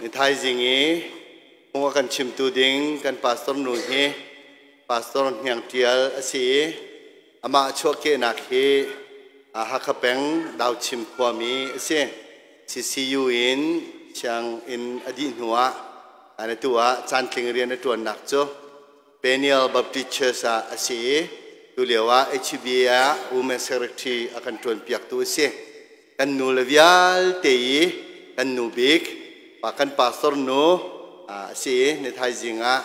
Ni thaizing i phung a kan chimtu ding kan pastor nu hi Pastor Hniang Ṭial a si i amah chuahkehnak hi Hakha peng Dauchim khuami a si. CCU in sianginn a dih hnuah atu ah caantling rian a ṭuannak cu Peniel Baptist Church ah a si i tulio ah HBA ah Women Secretary a kan ṭuanpiaktu a si. Kan nu le vialte i kan nu bik kan pastor nu a si i ni thaizing ah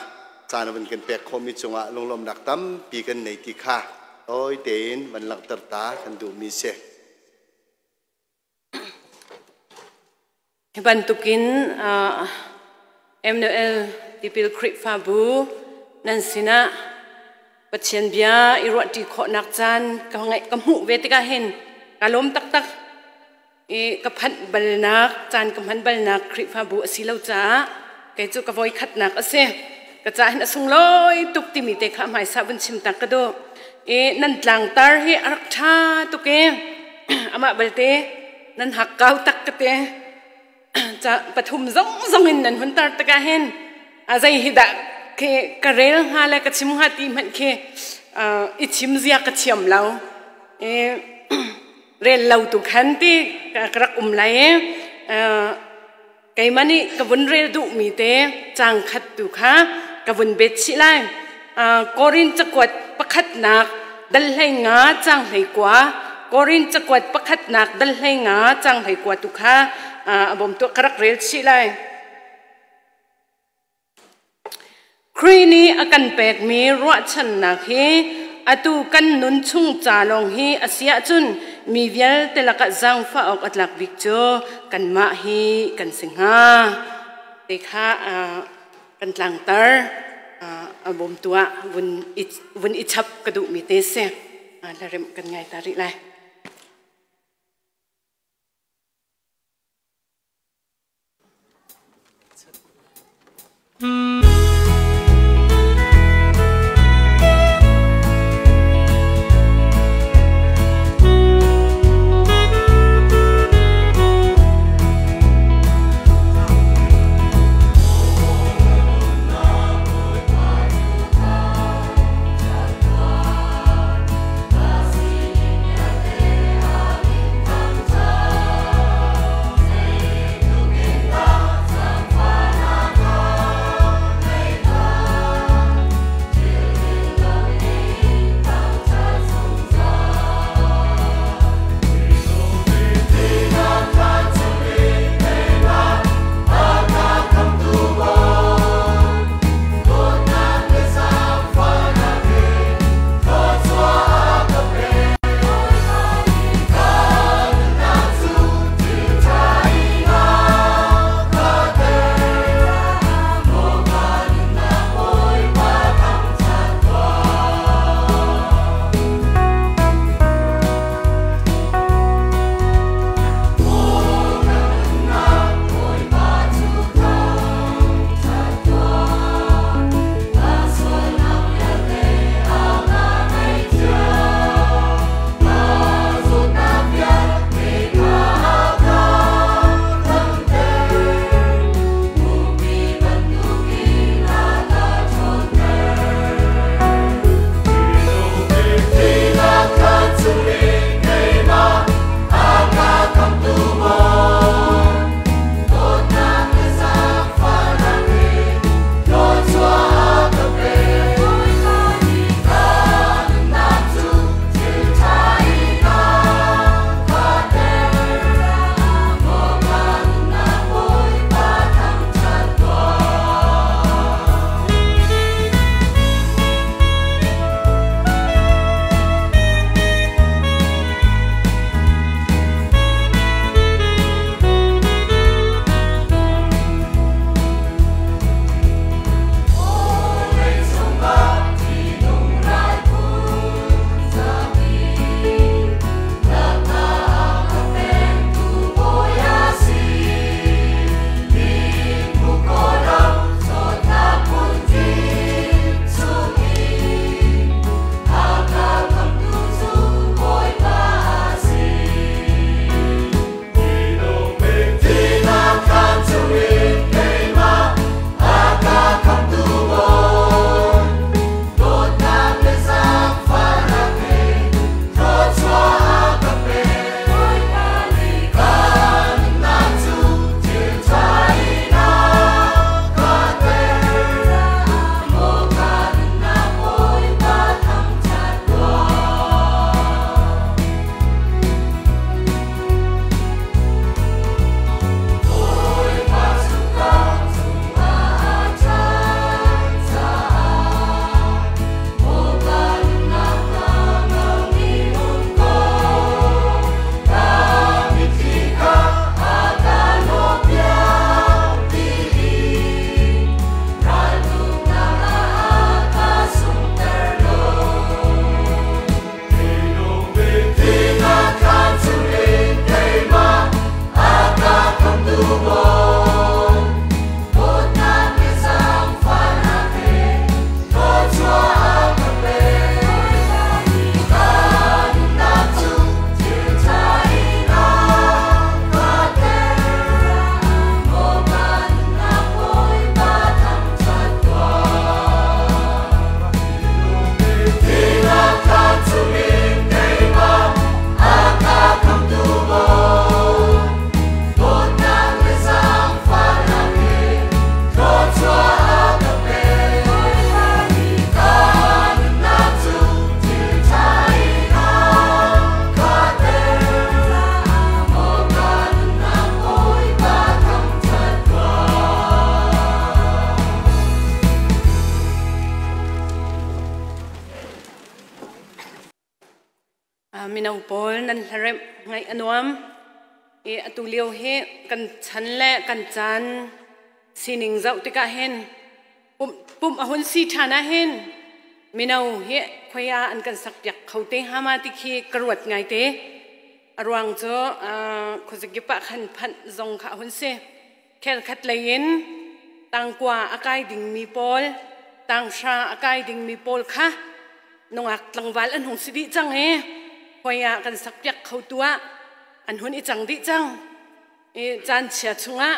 caan a van kan pek khawhmi cungah lunglawmhnak tampi kan nei ti kha tawi tein van langhter ta kan duhmi si. Hi bantukin Emmanuel Tipil Khrihfabu nan sinah Pathian bia i ruahṭi khawhnak caan ka ngeih ka hmuh ve tikah hin ka lawm taktak i ka phanh balnak caan ka hman balnak Khrihfabu a si lo caah kei cu ka voi khatnak a si. Ka ca hin a sunglawi tuk timi te kha hmaisa vun chim tak ka duh. I nan tlangtar hi a rak ṭha tuk i amah belte nan hakkau tak ka te ca pathum zong zong in nan hun tar tikah hin a zei hi dah khi ka rel hnga le ka chim hnga ti hmanh khi i chim zia ka thiam lo i rel lo tu khan ti ka rak um lai i keimah nih ka vun rel duhmi te cang khat tu kha ka vun bet chih lai. Korin cakuat pakhatnak dal hlei nga cang hlei kua, Korin cakuat pakhatnak dal hlei nga cang hlei kua tu kha a bawm tuah ka rak rel chih lai. Khrih nih a kan pekmi ruahchannak hi atu kan nun chung ca lawng hi a si ahcun mi vialte lakah zaangfah awk a tlak bik cu kanmah hi kan si hnga. Te kha kan tlangtar a bawmtu ah vun i chap ka duhmi te si. Hlaremh kan ngai ta rih lai. Mino pawl nan hlaremh ngaih a nuam. I atu lio hi kan chan le kan caan sining zoh tikah hin pumh a hun si ṭhan ah hin mino hi khoi ah an kan sakpiak kho te hnga ma ti khi ka ruat ngaite. A ruang cu khuazakip ah khan phanh zong kha a hun si. Khelkhat lei in tangkua a kai dingmi pawl, tanghra a kai dingmi pawl kha nungak tlangval an hung si dih cang i hoi ah kan sakpiak kho tu ah an hun i cang dih cang. I caan chia chungah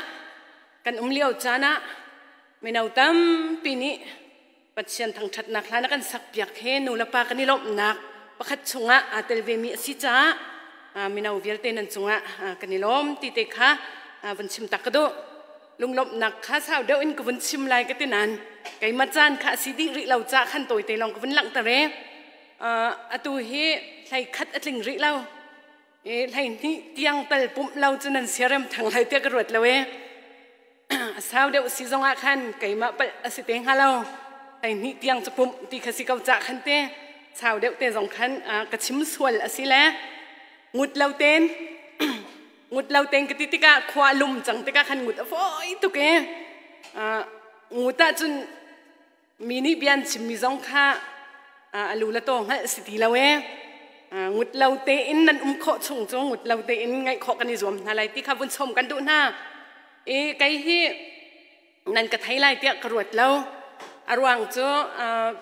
kan um lio caan ah mino tampi nih Pathian thangṭhatnak hla na kan sakpiak he nu le pa kan i lawmhnak pakhat chungah aa tel vemi a si caah mino vialte nan cungah kan i lawm ti te kha vun chim tak ka duh. Lunglawmhnak kha sau deuh in ka vun chim lai ka ti nain keimah caan kha a si dih rih lo caah khan tawite lawng ka vun langhter i atu hi hlei khat a tling rih lo. I hlei hnih tiang tal pumh lo cu nan siarem thang lai tiah ka ruat lo i a sau deuh si zongah khan keimah palh a si te hnga lo. Hleihnih tiang cu pumh ti kha si ko cah khan te sau deuh te zong khan ka chim sual a si le ngut lo ten ngut lo ten ka ti tikah khua lum cang tikah khan ngut a fawi tuk i ngut ahcun Mi nih bia an chimmi zong kha a lu le taw hngalh si ti lo ee. Ngut lo tein nan um khawh chung cu ngut lo tein ngaih khawh kan i zuam hna lai ti kha vun sawm kan duh hna. I kei hi nan ka thei lai tiah ka ruat lo. A ruang cu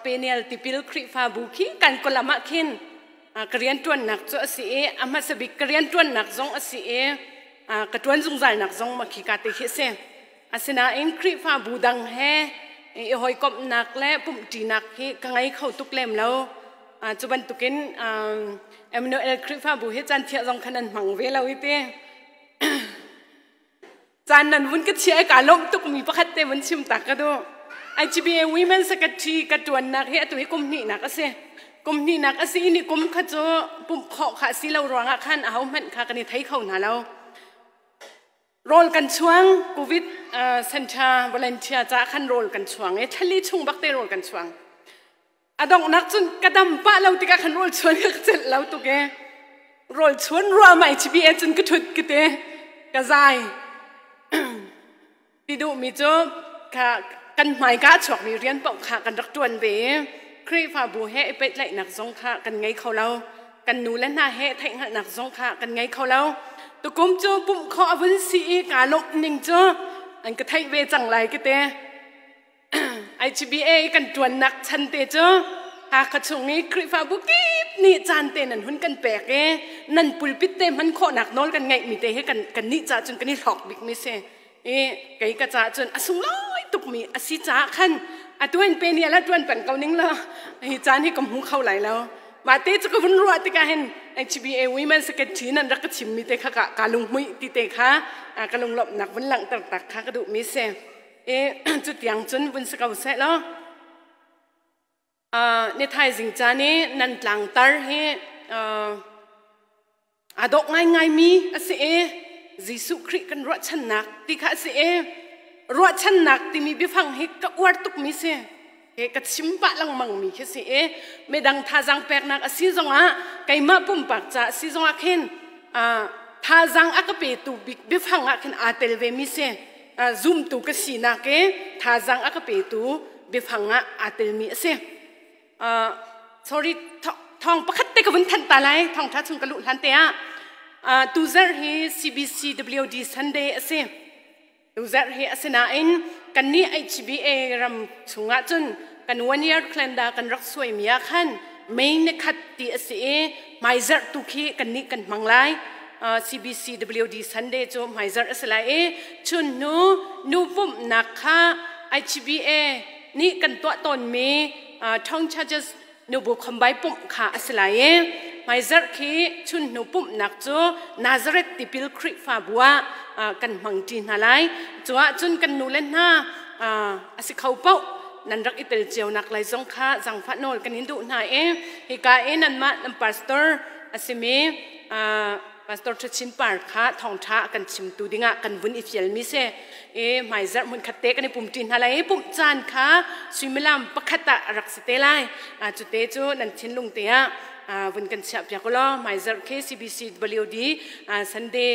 Peniel tipil Khrihfabu khi kan kolam ah khin ka rianṭuannak cu a si i a hmasa bik ka rianṭuannak zong a si i ka ṭuan zungzalnak zong mah khi ka te khi a si. Asinain Khrihfabu dang he i hawikomhnak le pumhṭinak hi ka ngei kho tuk lem lo. Cu bantukin Emmanuel Khrihfabu hi caan thiah zong kha nan hmang ve lo i ti. Caan nan vun ka chiah i kaa lawmh tukmi pakhat te vun chim ta ka duh. IGBA Women Secretary ka ṭuannak hi atu hi kum hnihnak a si. Kum hnihnak a si i ni kum kha cu pumh khawh kha a si lo ruangah khan ahohmanh kha kan i thei kho hna lo. Rawl kan chuang. Covid center volunteer ca khan rawl kan chuang i thlali chung bak te rawl kan chuang. A donghnak cun ka dam pah lo tikah khan rawl chuan ka celh lo tuk e. Rawl chuan ruah mai chibi e cun ka thut ka te ka zai. Ti duhmi cu kha kan hmai ka chuakmi rian paoh kha kan rak ṭuan ve i Khrihfabu he i pehtlaihnak zong kha kan ngei kho lo. Kan nu le hna he theihhngalhnak zong kha kan ngei kho lo. Tukum cu pumh khawh a vun si i kaa lawmh ning cu an ka theih ve cang lai ka ti. IGBA kan ṭuannak chan te cu Hakha chung i Khrihfabu kip nih caan te nan hun kan pek i nan pulpit te hman khawhnak nawl kan ngeihmi te hi kan kan nih caah cun kan i hlawk bikmi si. I kei ka caah cun a sunglawi tukmi a si caah khan atu in pe ni ala ṭuan peng ko ning law hi caan hi ka hmu kho lai lo. Mah te cu ka vun ruah tikah hin HBA Women Secretary nan rak ka chimmi te kha ka lunghmuih ti te kha ka lunglawmhnak vun langhter tak kha ka duhmi si. I cu tiang cun vun si ko seh law ni thaizing caan i nan tlangtar hi aa dawh ngaingaimi a si i Jesuh Khrih kan ruahchannak ti kha a si i ruahchannak timi biafang hi ka uar tukmi si he ka chim pah lengmangmi khi si i midang thazaang peknak a si zongah keimah pumpak ca a si zongah khin thazaang a ka petu bik biafang ah khin aa tel vemi si. Zumtu ka sinak i thazaang a ka petu biafang ah aa telmi a si. Sorry, thawng pakhat te ka vun thanh ta lai. Thawngṭha chung ka luh hlan te ah. Tuzarh hi CBCWD Sunday a si. Tuzarh hi asinain kannih HBA ram chungah cun kan one year calendar kan rak suaimi ah khan May ni khat ti a si i hmaizarh tu khi kannih kan hmang lai. CBCWD Sunday cu hmaizarh a si lai i chun hnu nu pumhnak kha HBA nih kan tuah tawnmi Thong Charges nubu khombai pumh kha a si lai i hmaizarh khi chun hnu pumhnak cu Nazareth tipil Khrihfabu ah kan hmang ṭi hna lai. Cu ahcun kan nu le hna a si kho paoh nan rak i tel cio nak lai zong kha zaangfah nawl kan in duh hna i hika i nanmah nan pastor a simi Pastor Ṭhachin Par kha thawngṭha a kan chimtu dingah kan vun i fialmi si. I hmaizarh hmunkhat te kan i pumṭi hna lai i pumh caan kha suimilam pakhat ah a rak si te lai. Cute cu nan thinlung te ah vun kan chiah piak ulaw hmaizarh khi CBC WD Sunday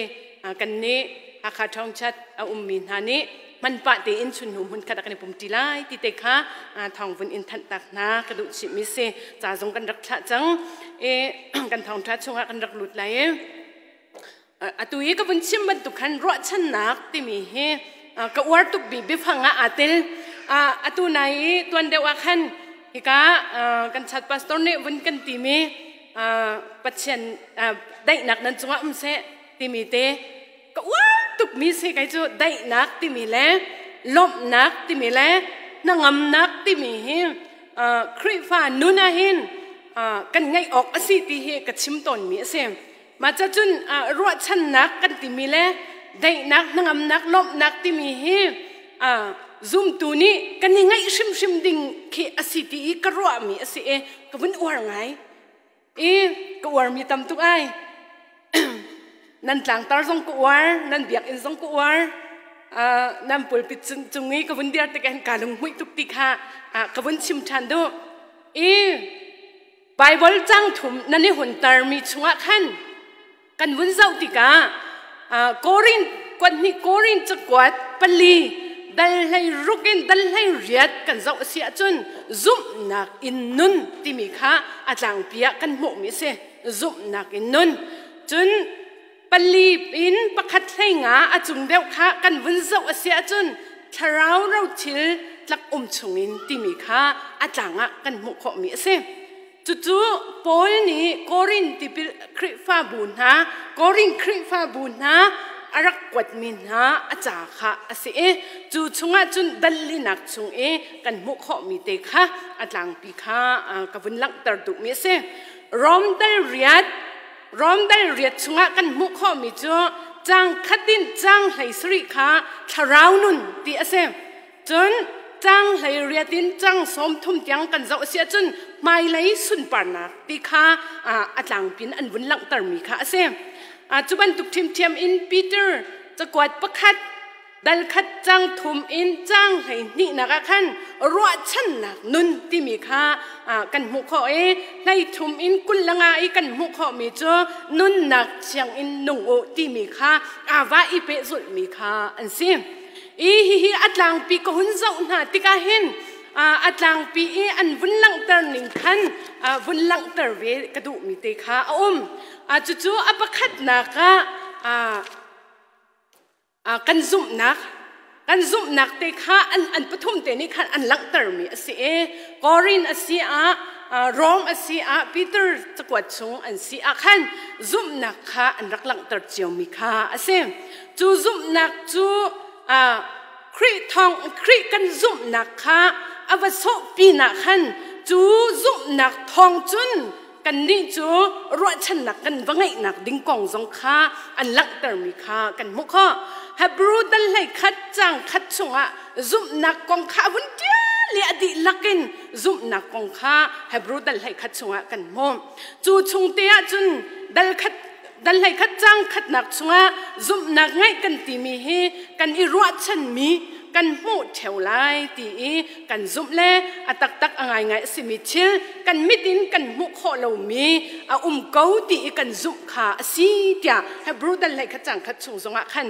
kan nih Hakha Thawngchat a ummi hna nih hman pah tein chun hnu hmun khat ah kan i pum ṭi lai ti te kha thawng vun in thanh tak hna ka duh chihmi si. Ca zong kan rak thlah cang i kan thawngṭha chungah kan rak lut lai i atu i ka vun chim bantuk khan ruahchannak timi hi ka uar tuk bi biafang ah aa tel. Atu nai i tuan deuh ah khan hika kan chat pastor nih vun kan timi Pathian daihnak nan cungah um seh timi te ka uar tukmi si. Kai cu daihnak timi le lawmhnak timi le hnangamnak timi hi Khrihfa nun ah hin kan ngeih awk a si ti hi ka chim tawnmi a si. Mah cun ruahchannak kan timi le daihnak, hnangamnak, lawmhnak timi hi zumtu nih kan i ngaih hrimhrim ding khi a si ti i ka ruahmi a si i ka vun uar ngai i ka uarmi tam tuk ai. Nan tlangtar zong ka uar, nan biakinn zong ka uar, nan pulpit cung i ka vun dir tik ah ka lunghmuih tuk ti kha ka vun chim ṭhan duh. I Baibal cang thum nan i huntermi chungah khan kan vun zoh tikah Korin kuat hnih, Korin cakuat 4 dal 16 in dal 18 kan zoh a si ahcun zumhnak in nun timi kha a tlangpi ah kan hmuhmi a si. Zumhnak in nun. Cun 4 in 1 15 a cung deuh kha kan vun zoh a si ahcun thlarau rothil tlak um chungin timi kha a tlang ah kan hmuh khawhmi a si. Cucu Paul nih Korin tipil Khrihfabu hna, Korin Khrihfabu hna a rak kuatmi hna a ca kha a si i cu chungah cun dallinak chung i kan hmuh khawhmi te kha a tlangpi kha ka vun langhter duhmi a si. Rom dal riat, Rom dal riat chungah kan hmuh khawhmi cu cang khat in cang 17 kha thlarau nun ti a si. Cun cang 18 in cang 30 tiang kan zoh a si ahcun hmailei sunparnak ti kha a tlangpin an vun langhtermi kha a si. Cu bantuk ṭhiamṭhiam in Peter cakuat 1 dal 1 cang 3 in cang 12 nak ah khan ruahchannak nun timi kha kan hmuh khawh i 33 in 25 i kan hmuh khawhmi cu nunnak thiang in nung u timi kha aa va i pehzulhmi kha an si. I hihi a tlangpi ka hun zoh hna tikah hin a tlangpi i an vun langhter ning khan vun langhter ve ka duhmi te kha a um. Cucu a pakhatnak ah kan zumhnak, kan zumhnak te kha an pathum te nih khan an langhtermi a si i Korin a si ah, Rom a si ah, Peter cakuat chung an si ah khan zumhnak kha an rak langhter ciomi kha a si. Cu zumhnak cu Khrih thawng, Khrih kan zumhnak kha a va sawhpi nak khan cu zumhnak thawng cun kannih cu ruahchannak kan va ngeihnak ding kong zong kha an langhtermi kha kan hmuh khawh. Hebrew dal 11 cang 1 chungah zumhnak kong kha a vun ṭial i a dihlak in zumhnak kong kha Hebrew dal 11 chungah kan hmuh. Cu chung te ah cun dal khat dal 11 cang khatnak chungah zumhnak ngeih kan timi hi kan i ruahchanmi kan hmuh ṭheo lai ti i kan zumh le a taktak a ngaingai a simi thil kan mit in kan hmuh khawh lomi a um ko ti i kan zumh kha a si tiah Hebrew dal 11 cang 1 chung zongah khan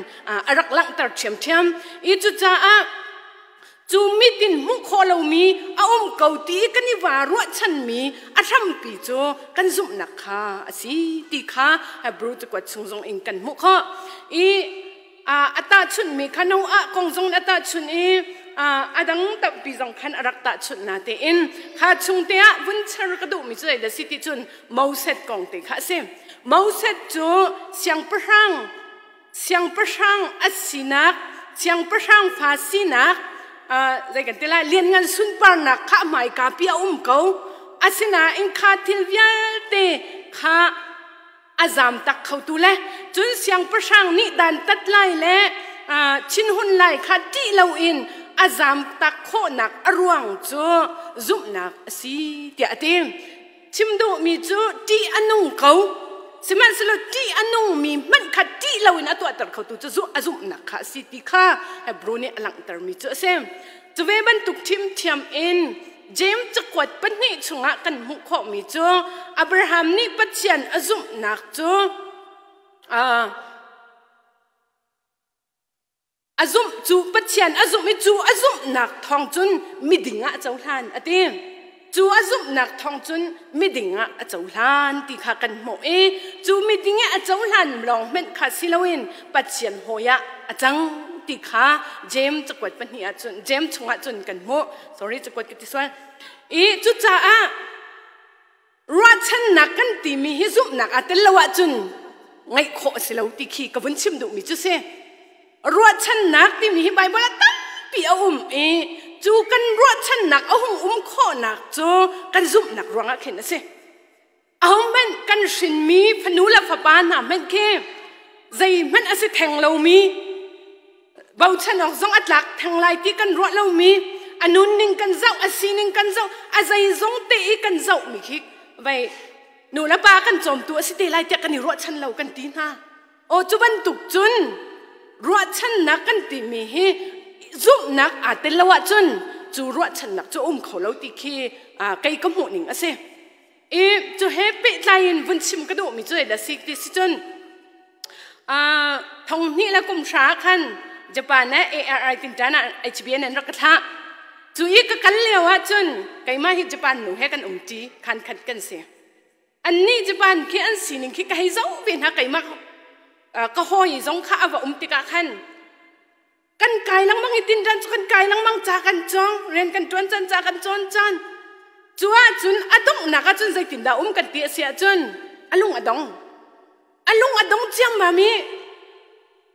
a rak langhter ṭhiamṭhiam i cucaah cu mit in hmuh khawh lomi a um ko ti i kan i va ruahchanmi a hrampi cu kan zumhnak kha a si ti kha Hebrew cakuat chung zong in kan hmuh khawh i a tahchunhmi kha Noah kong zong a tahchunh i a dang tampi zong khan a rak tahchunh na tein kha chung te ah vun char ka duhmi cu zei si ti cun Moses kong te kha a si. Moses cu siangpahrang siangpahrang a sinak, siangpahrang fa sinak, zei kan ti lai, lianngan sunparnak kha hmaika pi a um ko. Asinain kha thil vialte kha a zam tak khotu le cun siangpahrang nih dan tat lai le thinhun lai kha ṭih loin a zam tak khawhnak a ruang cu zumhnak a si tiah a ti. Chim duhmi cu ṭih a nung ko, sihmanhsehlaw ṭih a nungmi hmanh kha ṭih loin a tuahter khotu cu a zumhnak kha a si ti kha Hebrew nih a langhtermi cu a si. Cu ve bantuk ṭhiamṭhiam in James cakuat pahnih chungah kan hmuh khawhmi cu Abraham nih Pathian a zumhnak cu a zumh cu Pathian a zumh i cu a zumhnak thawng cun miding ah a cohlan a ti. Cu a zumhnak thawng cun miding ah a cohlan ti kha kan hmuh i cu miding i a cohlan lawng hmenh kha si loin Pathian hawi ah a cang ti kha James cakuat pahnih ah cun James chungah cun kan hmuh. Sorry, cakuat ka ti sual. I cucaah ruahchannak kan timi hi zumhnak aa tel lo ahcun ngaih khawh a si lo ti khi ka vun chim duhmi cu si. Ruahchannak timi hi Baibal ah tampi a um i cu kan ruahchannak a hung um khawhnak cu kan zumhnak ruangah khin a si. Ahohmanh kan hrinmi fanu le fapa hna hmanh khi zeihmanh a si theng lomi bochan awk zong a tlak theng lai ti kan ruah lomi a nunning kan zoh, a sining kan zoh, a zeizong te i kan zohmi khi vei nu le pa kan cawmtu a si te lai tiah kan i ruahchan lo kan ti hna. Aw, cu bantuk cun ruahchannak kan timi hi zumhnak aa tel lo ahcun cu ruahchannak cu um kho lo ti khi kei ka hmuh ning a si. I cu he pehtlai in vun chim ka duhmi cu la si ti si cun thong hnih le kum hra khan Japan ah ARI tinṭan ah HBN an rak ka thlah. Cu i ka kal lio ah cun keimah hi Japan nu he kan umṭi, khan khat kan si. Annih Japan khi an sining khi ka hei zoh ve hna. Keimah ka hawi zong kha a va um tikah khan kan kai lengmang i tinṭan cu kan kai lengmang, ca kan cawng, rian kan ṭuan caan, ca kan cawn caan cu ahcun a donghnak ahcun zeitindah um kan ti a si ahcun a lung a dong, a lung a dong ciammam i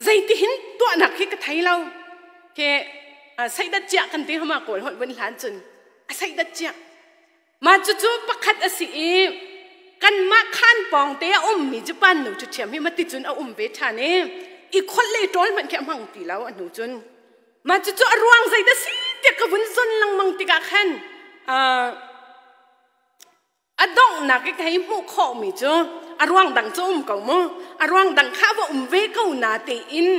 zeitihin tuahnak hi ka thei lo ke seidat ciah kan ti hama Kawl holh vun hlan cun a seidat ciah. Mah cucu pakhat a si i kanmah khaan pawng te a ummi Japan nu ṭhiam hi mati cun a um ve ṭhan i i kholh le ṭawl hmanh khi a hmang ti lo a hnu cun. Mah cucu a ruang zeidah si tiah ka vun zon lengmang tikah khan a donghnak i ka hei hmuh khawhmi cu a ruang dang cu um ko mu, a ruang dang kha va um ve ko na tein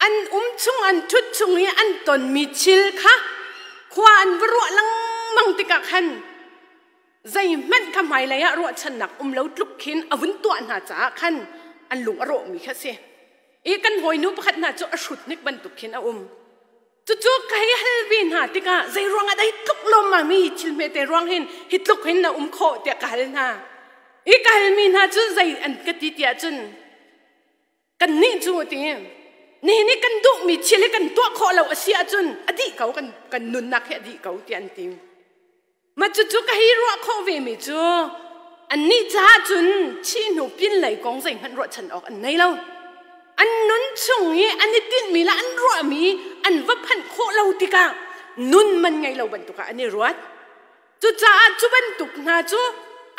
an um chung, an ṭhut chung i an tonmi thil kha khua an va ruah lengmang tikah khan zeihmanh kha hmailei ah ruahchannak um lo tluk khin a vun tuah hna caah khan an lung a rawhmi kha a si. I kan hawinu pakhat hna cu a hrut hnik bantuk khin a um. Cucu ka hei hal ve hna tikah zei ruangah dah hi tluk lawmmam hi thil hmete ruang hin hi tluk hin na um khawh tiah ka hal hna. I ka halmi hna cu zei an ka ti tiah cun, kannih cu a ti, nihin i kan duhmi thil hi kan tuah khawh lo a si ahcun a dih ko, kan kan nunnak hi a dih ko tiah an ti. Mah cucu ka hei ruah khawh ve mi cu annih caah cun thih hnu pinlei kong zeihmanh ruahchan awk an nei lo. An nun chung i an i tinhmi le an ruahmi an va phanh khawh lo tikah nun man ngei lo bantuk ah an i ruat. Cucaah cu bantuk hna cu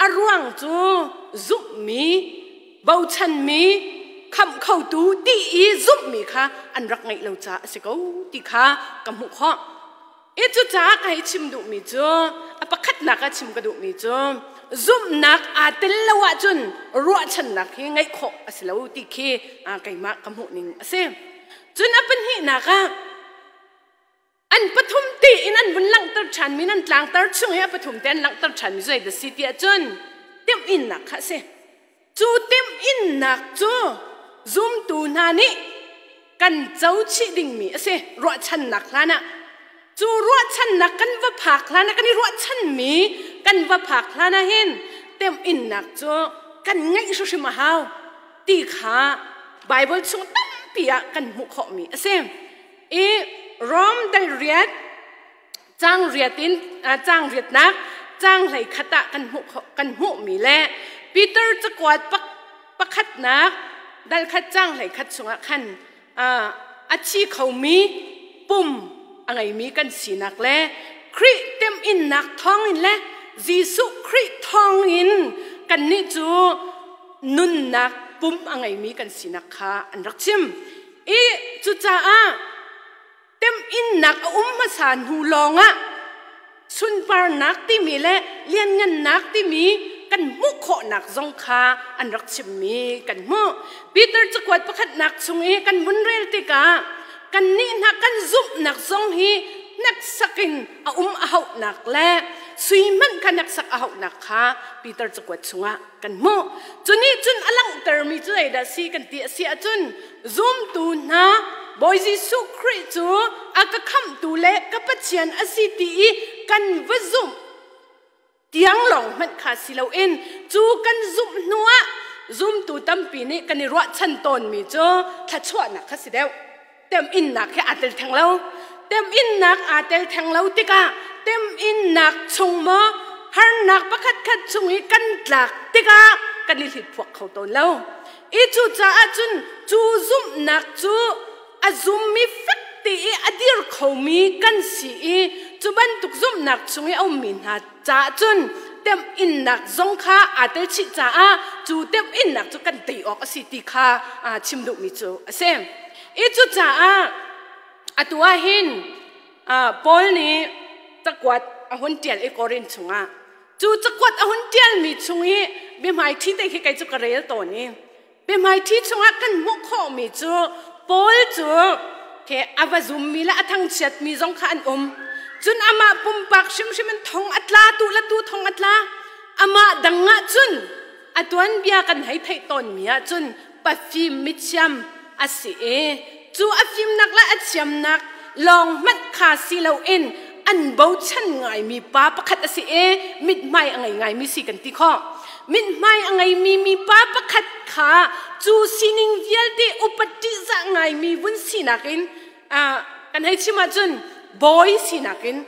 a ruang cu zumhmi, bochanmi, khamh khotu ti i zumhmi kha an rak ngeih lo caah a si ko ti kha ka hmuh khawh. I cucaah ka hei chim duhmi cu a pakhatnak ah chim ka duhmi cu zumhnak aa tel lo ahcun ruahchannak hi ngeih khawh a si lo ti khi keimah ka hmuh ning a si. Cun a pahnihnak ah an pathum tein an vun langhter ṭhanmi, nan tlangtar chung i a pathum te an langhter ṭhanmi zei dah si ti ahcun temhinnak kha a si. Cu temhinnak cu zumtu hna nih kan co chih dingmi a si ruahchannak hlan ah. Cu ruahchannak kan va phak hlan ah, kan i ruahchanmi kan va phak hlan ah hin temhinnak cu kan ngeih hrimhrim a hau ti kha Baibal chung tampi ah kan hmuh khawhmi a si. I Rom dal riat cang riat in cang riatnak cang hlei khat ah kan hmuh kan hmuhmi le Peter cakuat pakhatnak dal khat cang hlei khat chungah khan a thi khomi pum a ngeimi kan sinak le Khrih temhinnak thawngin le Jesuh Khrih thawngin kannih cu nunnak pum a ngeimi kan sinak kha an rak chim. I cucaah temhinnak a um hmasa hnu lawngah sunparnak timi le lianngannak timi kan hmuh khawhnak zong kha an rak chimmi kan hmuh. Peter cakuat pakhatnak chung i kan vun rel tikah kannih hna kan zumhnak zong hi hneksak in a um. hauhnak le sui hmanh kha hneksak a hauhnak kha Peter cakuat chungah kan hmuh. Cu nih cun a langhtermi cu zeidah si kan ti a si ahcun zumtu hna Bawi Jesuh Khrih cu a ka khamhtu le ka Pathian a si ti i kan va zumh tiang lawng hmanh kha si loin cu kan zumh hnuah zumtu tampi nih kan i ruahchan tawnmi cu thluachuahnak kha si deuh. Teminnak he aa tel theng lo. Teminnak aa tel theng lo tikah teminnak chung maw harnak pakhat khat chung i kan tlak tikah kan i hlitphuak kho tawn lo. I cucaah cun cu zumhnak cu a zummi fek ti i a dir khomi kan si i cu bantuk zumhnak chung i a ummi hna caah cun temhinnak zong kha aa tel chih caah cu temhinnak cu kan tei awk a si ti kha chim duhmi cu a si. I cucaah atu ah hin Paul nih cakuat a hun ṭial i Korin chungah cu cakuat a hun ṭialmi chung i biahmaiṭhi te khi kei cu ka rel tawn i biahmaiṭhi chungah kan hmuh khawhmi cu Paul cu ke a va zummi le a thangchiatmi zong kha an um. Cun amah pumpak hrimhrim in thong a tla tu le tu thong a tla. Amah dang ah cun a tuanbia kan hei theih tawnmi ah cun pafim mithiam a si i cu a fimnak le a thiamnak lawng hmanh kha si loin an bochan ngaimi pa pakhat a si i mithmai a ngei ngaimi si kan ti khawh. Mithmai a ngeimi mi pa pakhat kha cu sining vialte upat ṭihzah ngaimi vun sinak in kan hei chim ahcun bawi sinak in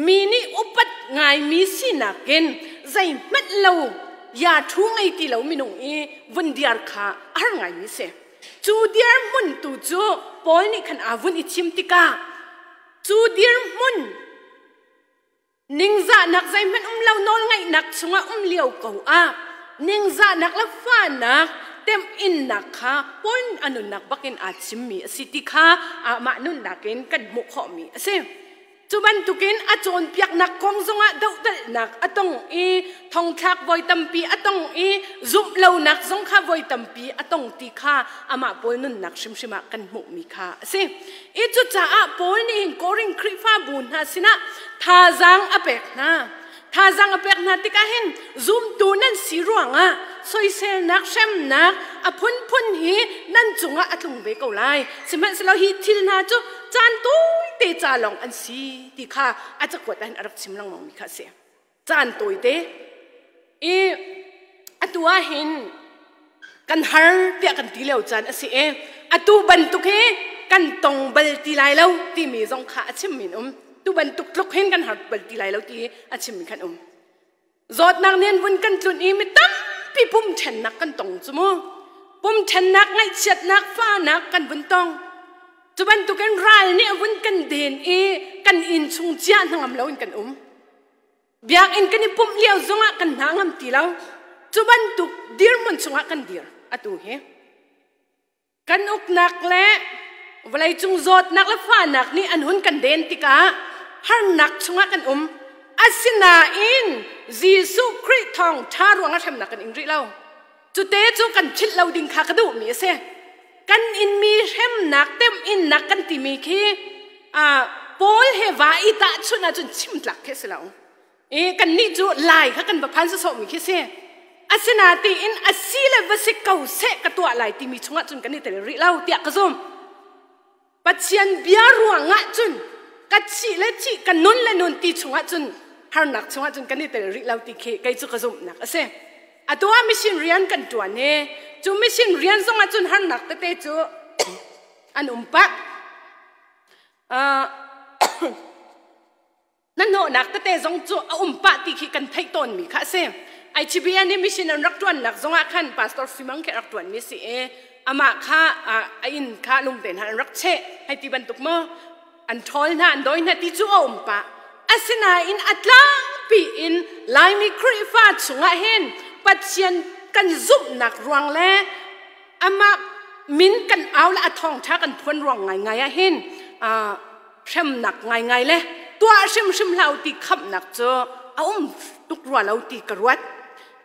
mi nih upat ngaimi sinak in zeihmanh lo ya ṭhu ngei ti lo minung i vun diar kha a har ngaimi si. Cu dirhmun tu cu Paul nih khan aa vun i thim tikah cu dirhmun ningzahnak zeihmanh um lo nawlngaihnak chungah um lio ko ah ningzahnak le fahnak temhinnak kha Paul a nunnak bakin aa chimmi a si ti kha amah nunnak in kan hmuh khawhmi a si. Cu bantukin a cawnpiaknak kong zongah dohdalhnak a tong i thongthlak voi tampi a tong i zumh lonak zong kha voi tampi a tong ti kha amah Paul nunnak hrimhrim ah kan hmuhmi kha a si. I cucaah Paul nih hin Korin Khrihfabu hna sinah thazaang a pek hna. Thazaang a pek hna tikah hin zumtu nan si ruangah soiselnak, hremnak a phunphun hi nan cungah a tlung ve ko lai. Sihmanhsehlaw hi thil hna cu caan tawite ca lawng an si ti kha a cakuat ah hin a rak chim lengmangmi kha a si. Caan tawite. I atu ah hin kan har tiah kan ti lio caan a si i atu bantuk hi kan tong bal ti lai lo timi zong kha a chimmi an um. Tu bantuk tluk hin kan har bal ti lai lo ti a chimmi khan um. Zawtnak nih an vun kan tlunh i mi tampi pum ṭhennak kan tong cu mu. Pum ṭhennak, ngaihchiatnak, fahnak kan vun tong. Cu bantukin ral nih a vun kan den i kan inn chung cia hnangam loin kan um. Biakinn kan i pumh lio zongah kan hna ngam ti lo. Cu bantuk dirhmun chungah kan dir atu hi. Kan uknak le vawleicung zawtnak le fahnak nih an hun kan den tikah harnak chungah kan um. Asinain Jesuh Khrih thawng ṭha ruangah hremnak kan ing rih lo. Cute cu kan philh lo ding kha ka duhmi a si. Kan inmi hremnak, temhinnak kan timi khi Paul he va i tahchunh ahcun chim tlak khi a si lo. I kannih cu lai kha kan va phan sawsawhmi khi si. Asinatiin a si le va si ko seh ka tuah lai timi chungah cun kan i tel rih lo tiah ka zumh. Pathian bia ruangah cun ka thih le thih ka nun le nun ti chungah cun harnak chungah cun kan i tel rih lo ti khi kei cu ka zumhnak a si. Atu ah mission rian kan ṭuan i cu mission rian zongah cun harnak tete cu an um pah. Hnahnawhnak tete zong cu a um pah ti khi kan theih tawnmi kha a si. ITBN i mission an rak ṭuannak zongah khan Pastor Simang khi a rak ṭuanmi a si i amah kha a inn kha lungte hna an rak cheh hei ti bantuk maw an ṭhawl hna an dawi hna ti cu a um pah. Asinain a tlangpi in Laimi Khrihfa chungah hin Pathian kan zumhnak ruang le amah min kan au le a thawngṭha kan phuan ruang ngaingai ah hin hremnak ngaingai le tuah hrimhrim hlah u ti khamhnak cu a um tuk rua lo ti ka ruat.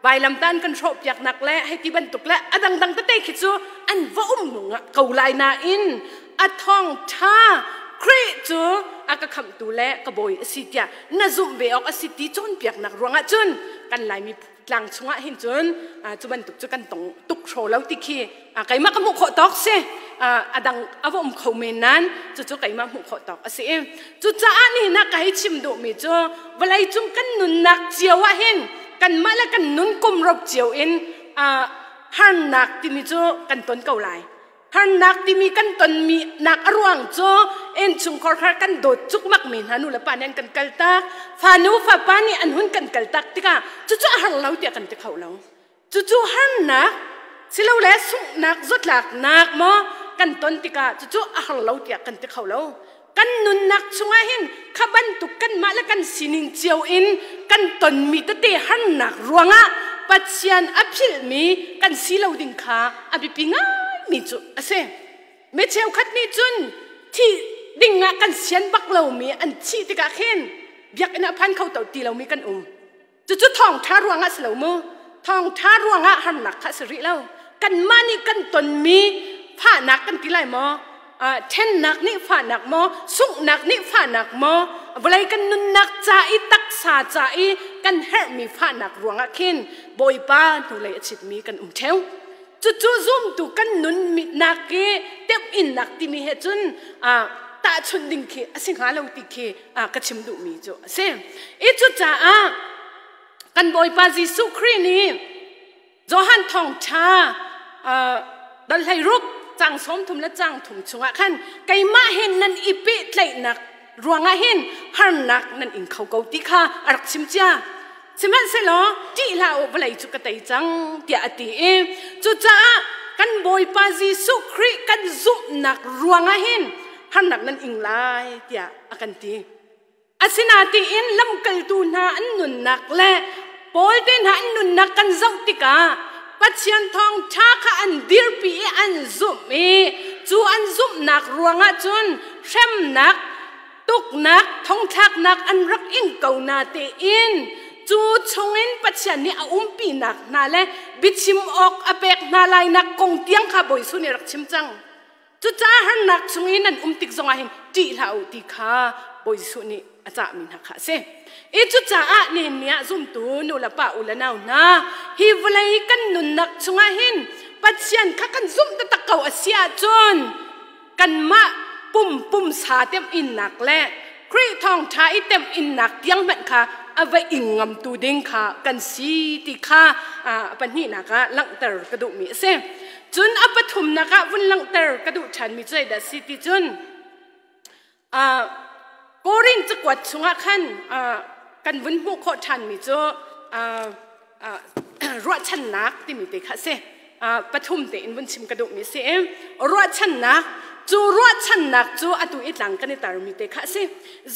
Vailamtan kan hrawhpiaknak le hei ti bantuk le a dangdang tete khi cu an va um ko lai nain a thawngṭha Khrih cu a ka khamhtu le ka bawi a si tiah na zumh ve awk a si ti cawnpiaknak ruangah cun kan Laimi tlang chungah hin cun cu bantuk cu kan tong tuk hraw lo ti khi keimah ka hmuh khawh tawk si. A dang a va um kho men nan cucu keimah hmuh khawh tawk a si. Cucaah nihin ah ka hei chim duhmi cu vawlei cung kan nunnak cio ah hin kanmah le kan nun kum rop cio in harnak timi cu kan ton ko lai. Harnak timi kan tonmi nak a ruang cu innchungkhar kha kan dawt cukmak mi hna nu le pa nih an kan kaltak, fanu fapa nih an hun kan kaltak tikah cucu a har lo tiah kan ti kho lo. Cucu harnak silole sunghnak, zawtlaknak maw kan ton tikah cucu a har lo tiah kan ti kho lo. Kan nunnak chungah hin kha bantuk kanmah le kan sining cio in kan tonmi tete harnak ruangah Pathian a philhmi kan si lo ding kha a biapi ngaimi cu a si. Mi cheukhat nih cun thih ding ah kan sian bak lomi an thih tikah khin biakinn ah phan kho ti lomi kan um. Cucu thawngṭha ruangah si lo mu. Thawngṭha ruangah harnak kha a si rih lo. Kanmah nih kan tonmi fahnak kan ti lai maw? Ṭhennak nih fahnak maw? Sunghnak nih fahnak maw? Vawlei kan nunnak ca i taksa ca i kan herhmi fahnak ruangah khin Bawipa hnulei a chitmi kan um ṭheo. Cucu zumtu kan nunnak i temhinnak timi he cun tahchunh ding khi a si hnga lo ti khi ka chim duhmi cu a si. I cucaah kan Bawipa Jesuh Khrih nih Johan thawngṭha dal 16 cang 30 le cang thum chungah khan keimah hin nan i pehtlaihnak ruangah hin harnak nan ing kho ko ti kha a rak chim cia. Sihmanhsehlaw ṭih hlah u, vawlei cu ka tei cang tiah a ti i cucaah kan Bawipa Jesuh Khrih kan zumhnak ruangah hin harnak nan ing lai tiah a kan ti. Asinain lamkaltu hna an nunnak le Paul te hna an nunnak kan zoh tikah Pathian thawngṭha kha an dirpi i an zumh i cu an zumhnak ruangah cun hremnak, tuknak, thongthlaknak an rak ing ko na tein cu chungin Pathian nih a umpinak hna le biachim awk a pek hna lainak kong tiang kha Bawi Jesuh nih rak chim cang. Cucaah harnak chung i nan um tik zongah hin ṭih hlah u ti kha Bawi Jesuh nih a cahmi hna kha a si. I cucaah nihin ni ah zumtu nu le pa u le nau hna, hi vawlei kan nunnak chungah hin Pathian kha kan zumh taktak ko a si ahcun kanmah pum pumsa temhinnak le Khrih thawngṭha i temhinnak tiang hmanh kha a va ing ngamtu ding kha kan si ti kha pahnihnak ah langhter ka duhmi a si. Cun a pathumnak ah vun langhter ka duh ṭhanmi cu zeidah a si ti cun Korin cakuat chungah khan kan vun hmuh khawh ṭhanmi cu ruahchannak timi te kha a si. Pathum tein vun chim ka duhmi a si i ruahchannak cu ruahchannak cu atu i tlang kan i tarmi te kha a si.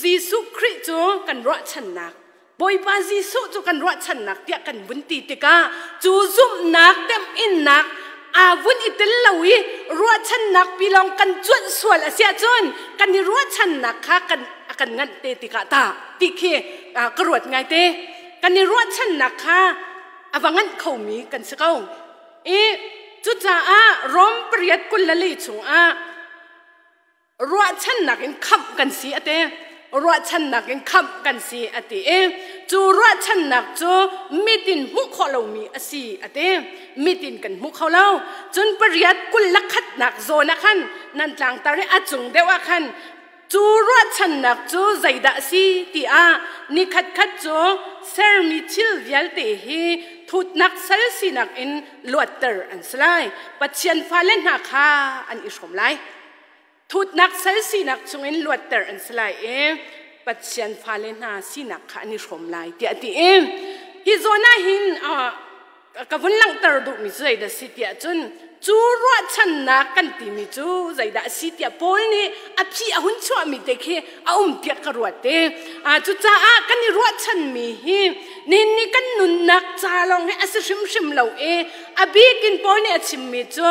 Jesuh Khrih cu kan ruahchannak, Bawipa Jesuh cu kan ruahchannak tiah kan vun ti tikah cu zumhnak temhinnak aa vun i tel lo i ruahchannak pilawng kan cuanh sual a si ahcun kan i ruahchannak kha kan a kan nganh te tikah ta ti khi ka ruat ngaite. Kan i ruahchannak kha a va nganh khomi kan si ko. I cucaah Rom 8:24 chungah ruahchannak in khamh kan si a ti. Ruahchannak in khamh kan si a ti i cu ruahchannak cu mit in hmuh khawh lomi a si a ti. Mit in kan hmu kho lo. Cun 8:21 zawn ah khan nan tlangtar i a cung deuh ah khan cu ruahchannak cu zeidah a si tiah nikhat khat cu sermi thil vialte hi thutnak sal sinak in luatter an si lai. Pathian fale hna kha an i hrawm lai. Thutnak sal sinak chungin luatter an si lai i Pathian fale hna sinak kha an i hrawm lai tiah a ti i hi zawn ah hin ka vun langhter duhmi cu zeidah si tiah cun cu ruahchannak kan timi cu zeidah a si tiah Paul nih a phi a hun chuahmi te khi a um tiah ka ruat te. Cucaah kan i ruahchanmi hi nihin ni kan nunnak ca lawng hi a si hrimhrim lo i a bikin Paul nih a chimmi cu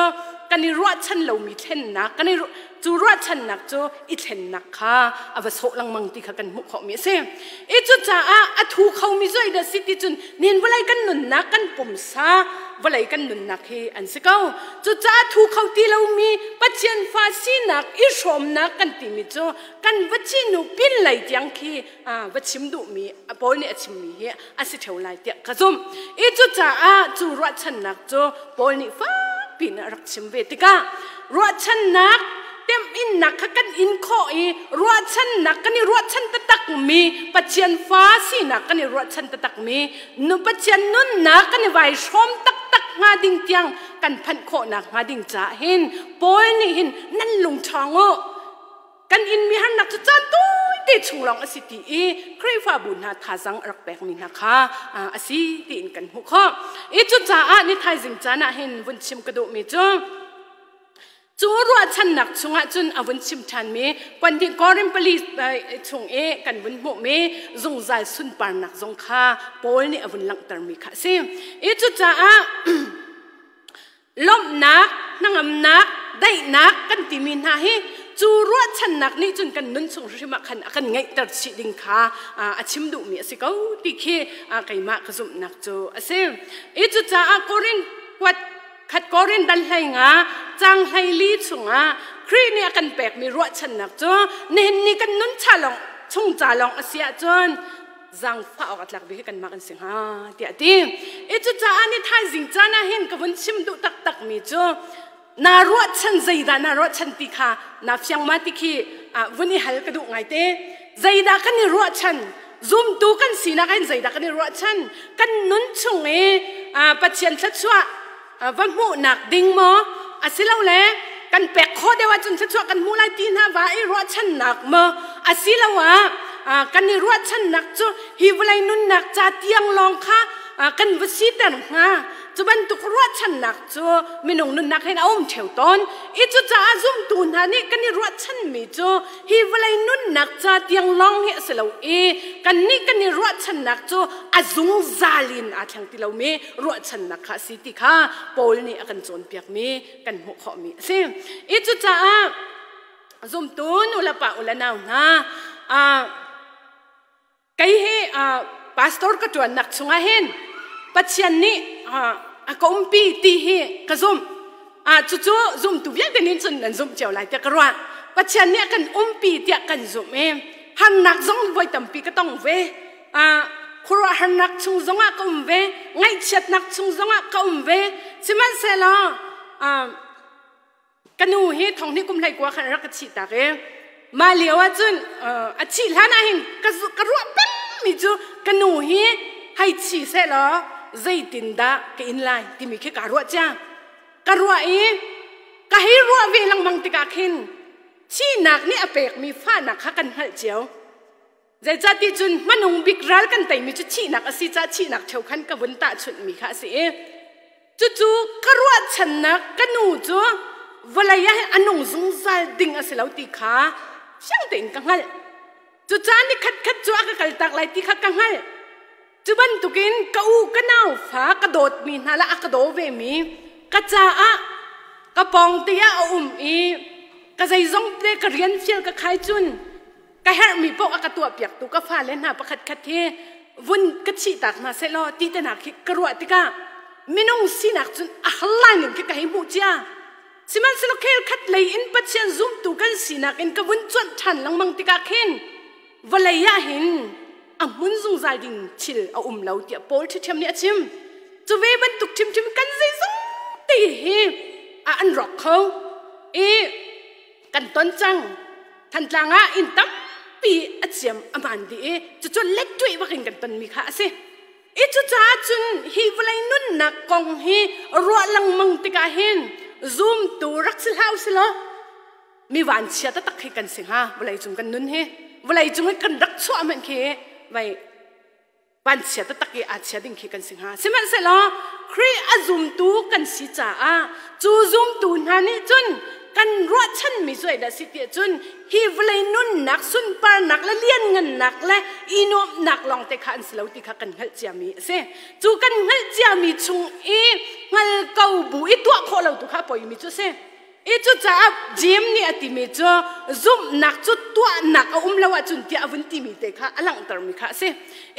kan i ruahchan lomi thlennak kan i. Cu ruahchannak cu i thlennak kha a va sawh lengmang ti kha kan hmuh khawhmi a si. I cucaah a thu khomi cu dah si ti cun nihin vawlei kan nunnak kan pumsa vawlei kan nunnak hi an si ko. Cucaah thu kho ti lomi Pathian fa sinak i hrawmnak kan timi cu kan va cinu pin lei tiang khi va chim duhmi Paul nih a chimmi hi a si ṭheo lai tiah ka zumh. I cucaah cu ruahchannak cu Paul nih fakpi in a rak chim ve tikah ruahchannak temhinnak kha kan in khawh i ruahchannak kan i ruahchan taktakmi Pathian fa sinak kan i ruahchan taktakmi nu Pathian nunnak kan i vai hrawm taktak hnga ding tiang kan phanh khawhnak hnga ding caah hin Paul nih hin nan lung ṭhawng u kan inmi harnak cu caan tawite chung lawng a si ti i Khrihfabu hna thazaang a rak pekmi hna kha a si tiin kan hmuh khawh. I cucaah ni thaizing caan ah hin vun chim ka duhmi cu cu ruahchannak chungah cun a vun chim ṭhanmi Korin Korin pali chung i kan vun hmuhmi zungzal sunparnak zong kha Paul nih a vun langhtermi kha a si. I cucaah lawmhnak, hnangamnak, daihnak kan timi hna hi cu ruahchannak nih cun kan nun chung hrim ah khan a kan ngeihter chih ding kha a chim duhmi a si ko ti khi keimah ka zumhnak cu a si. I cucaah Korin kuat khat Korin dal hlei nga cang hlei li chungah Khrih nih a kan pekmi ruahchannak cu nihin ni kan nun cha lawng chung ca lawng a si ahcun zaangfah awk a tlak bik hi kanmah kan si hnga tiah a ti. I cucaah ni thaizing caan ah hin ka vun chim duh taktakmi cu naa ruahchan zeidah naa ruahchan ti kha naa fiang ma ti khi vun i hal ka duh ngaite. Zeidah kan i ruahchan? Zumtu kan sinak hin zeidah kan i ruahchan? Kan nun chung i Pathian thluachuah va hmuhnak ding maw asilole kan pek khawh deuh ahcun thluachuah kan hmu lai ti hna va i ruahchannak maw asiloah kan i ruahchannak cu hi vawlei nunnak ca tiang lawng kha kan va siter hnga cu bantuk ruahchannak cu minung nunnak hin a um ṭheo tawn i cucaah zumtu hna nih kan i ruahchanmi cu hi vawlei nunnak ca tiang lawng hi a si lo i kannih kan i ruahchannak cu a zungzal in aa thleng ti lomi ruahchannak kha a si ti kha Paul nih a kan cawnpiakmi kan hmuh khawhmi a si. I cucaah zumtu nu le pa u le nau hna kei hi pastor ka ṭuannak chungah hin Pathian nih a ka umpi ti hi ka zumh. Cucu zumtu vialte nih cun nan zumh cio lai tiah ka ruah. Pathian nih a kan umpi tiah kan zumh i harnak zong voi tampi ka tong ve. Khuaruahharnak chung zongah ka um ve, ngaihchiatnak chung zongah ka um ve. Sihmanhsehlaw ka nu hi thong hnih kum hlei kua khan rak ka thih tak i mah lio ah cun a thih hlan ah hin ka ruah pengmi cu ka nu hi hei thi sehlaw zeitindah ka in lai timi khi kaa ruah cia. Ka ruah i ka hei ruah ve lengmang tikah khin thihnak nih a pekmi fahnak kha kan hngalh cio. Zeicahti cun hmanung bik ral kan teimi cu thihnak a si caah thihnak ṭheo khan ka vun tahchunhmi kha a si i cucu ka ruahchannak ka nu cu vawlei ah hin a nung zungzal ding a si lo ti kha fiang tein ka hngalh. Cucaah ni khatkhat cu a ka kaltak lai ti kha ka hngalh. Cu bantukin ka u ka nau fa ka dawtmi hna le a ka daw vemi ka caah ka pawng te ah a um i ka zeizong te ka rian fial ka khai cun ka herhmi paoh a ka tuahpiaktu ka fale hna pakhat khat hi vun ka thihtak hna sehlaw ti te hna khi ka ruah tikah minung sinak cun a hal ning khi ka hei hmuh cia. Sihmanhsehlaw khel khat lei in Pathian zumtu kan sinak in ka vun cuanh ṭhan lengmang tikah khin vawlei ah hin a hmun zungzal ding thil a um lo tiah Paul ṭhiṭhiam nih a chim. Cu ve bantuk ṭhimṭhim kan zeizong te hi a an rawk kho i kan ton cang. Thantlang ah inn tampi a ciam a maan dih i cucu lettuih bak in kan tonmi kha a si. I cucaah cun hi vawlei nunnak kong hi ruah lengmang tikah hin zumtu rak si hlah usilaw mi vanchia taktak hi kan si hnga vawlei cung kan nun hi vawlei cung i kan rak chuah hmanh khi vei vanchia taktak i aa chia ding khi kan si hnga. Sihmanhsehlaw Khrih a zumtu kan si caah cu zumtu hna nih cun kan ruahchanmi cu dah si tiah cun hi vawlei nunnak sunparnak le lianngannak le i nuamhnak lawng te kha an si lo ti kha kan hngalh ciami a si. Cu kan hngalh ciami chung i hngal ko bu i tuah khawh lo tu kha a poimi cu a si. I cucaah Jim nih a timi cu zumhnak cu tuahnak a um lo ahcun tiah a vun timi te kha a langhtermi kha a si.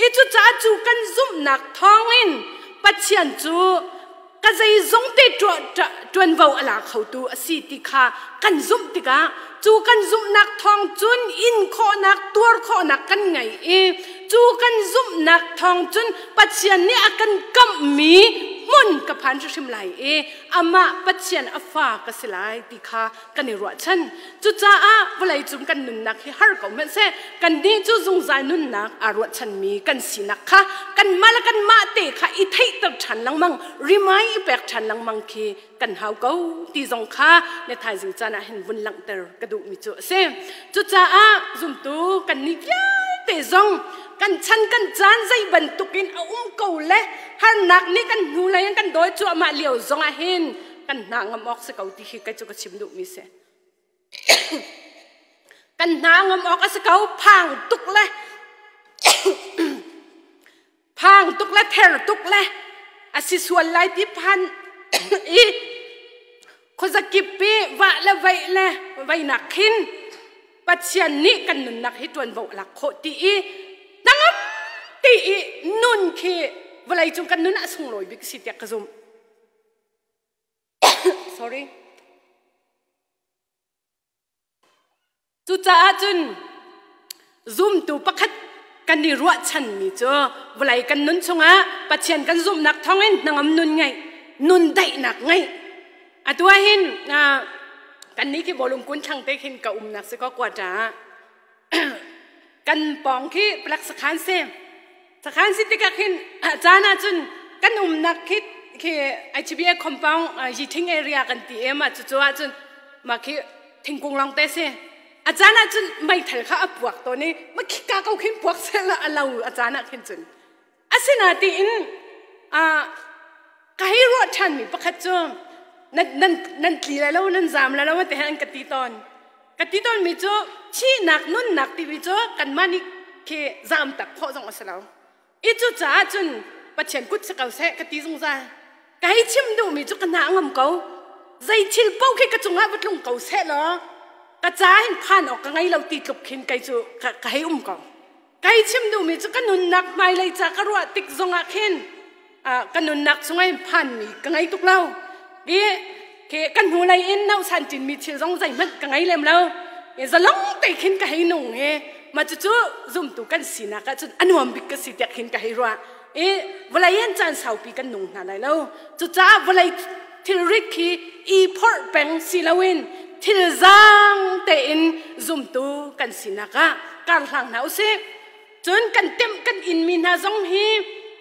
I cucaah cu kan zumhnak thawngin Pathian cu ka zeizong te ṭuanvo a la khotu a si ti kha kan zumh tikah cu kan zumhnak thawng cun in khawhnak tuar khawhnak kan ngei i cu kan zumhnak thawng cun Pathian nih a kan kamhmi hmun ka phan hrimhrim lai i amah Pathian a fa ka si lai ti kha kan i ruahchan. Cucaah vawlei cung kan nunnak hi har ko hmanhseh kannih cu zungzal nunnak aa ruahchanmi kan sinak kha kanmah le kanmah te kha i theihter ṭhan lengmang, rimai i pek ṭhan lengmang khi kan hau ko ti zong kha na thaizing caan ah hin vun langhter ka duhmi cu a si. Cucaah zumtu kannih vialte zong kan chan kan caan zei bantukin a um ko le harnak nih kan hnulei in kan dawi cuahmah lio zong ah hin kan hna ngam awk si ko ti hi kei cu ka chim duhmi si. Kan hna ngam awk a si ko. Phang tuk le phang tuk le ther tuk le a si sual lai ti phan i khuazakip i vah le veih le veinak khin Pathian nih kan nunnak hi ṭuanvo a lak khawh ti i hnangam ti i nun khi vawlei cung kan nun ah sunglawi bik si tiah ka zumh. Sorry. Cucaah cun zumtu pakhat kan i ruahchanmi cu vawlei kan nun chungah Pathian kan zumhnak thawngin hnangam nun ngeih, nun daihnak ngeih. Atu ah hin kannih khi bawlung kun thlang te khin ka umnak si ko quarter ah kan pawng khi plak sakhan si. Sakhan si tikah khin caan ah cun kan umnak khi khi ITBA compound Yiting area kan ti em ah cucu ah cun mah khi thingkung lawng te si. A caan ah cun meithal kha a puak tawn i ma khika ko khin puak sehla a lo a caan ah khin cun. Asinain ka hei ruah ṭhanmi pakhat cu nan nan tli lai lo nan zaam lai lo ti an ka ti tawn. Ka ti tawnmi cu thihnak nunnak timi cu kanmah nih khi zaam tak khawh zong a si lo. I cucaah cun Pathian kut si ko seh ka ti zungzal. Ka hei chim duhmi cu ka hna a ngam ko. Zei thil paoh khi ka cungah va tlung ko seh law ka ca hin phan awk ka ngei lo ti tluk khin kei cu ka hei um ko. Kai chim duhmi cu ka nunnak hmailei ca ka ruah tik zongah khin ka nunnak chungah hin phanmi ka ngei tuk lo. I khi kan hnulei in nausan ṭinmi thil zong zeihmanh ka ngei lem lo. I zalong te khin ka hei nung i mah cucu zumtu kan sinak ahcun a nuam bik ka si tiah khin ka hei ruah. I vawlei hin caan saupi kan nung hna lai lo. Cucaah vawlei thilrit khi i phorh peng si loin thil zaang tein zumtu kan sinak ah kar hlang hna usih. Cun kan temh kan inmi hna zong hi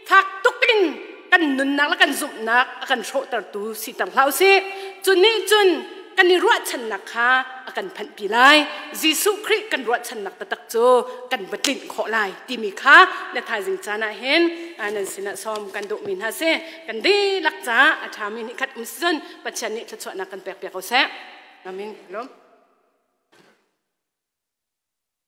fak tuk in kan nunnak le kan zumhnak a kan hrawhtertu siter hlah usih. Cu nih cun kan i ruahchannak kha a kan phanhpi lai. Jesuh Khrih kan ruahchannak taktak cu kan va tlinh khawh lai timi kha na thaizing caan ah hin nan sinah sawm kan duhmi hna si. Kan dihlak caah a ṭhami nih khat um si cun Pathian nih thluachuahnak kan pek piak ko seh. Amen. Lawm.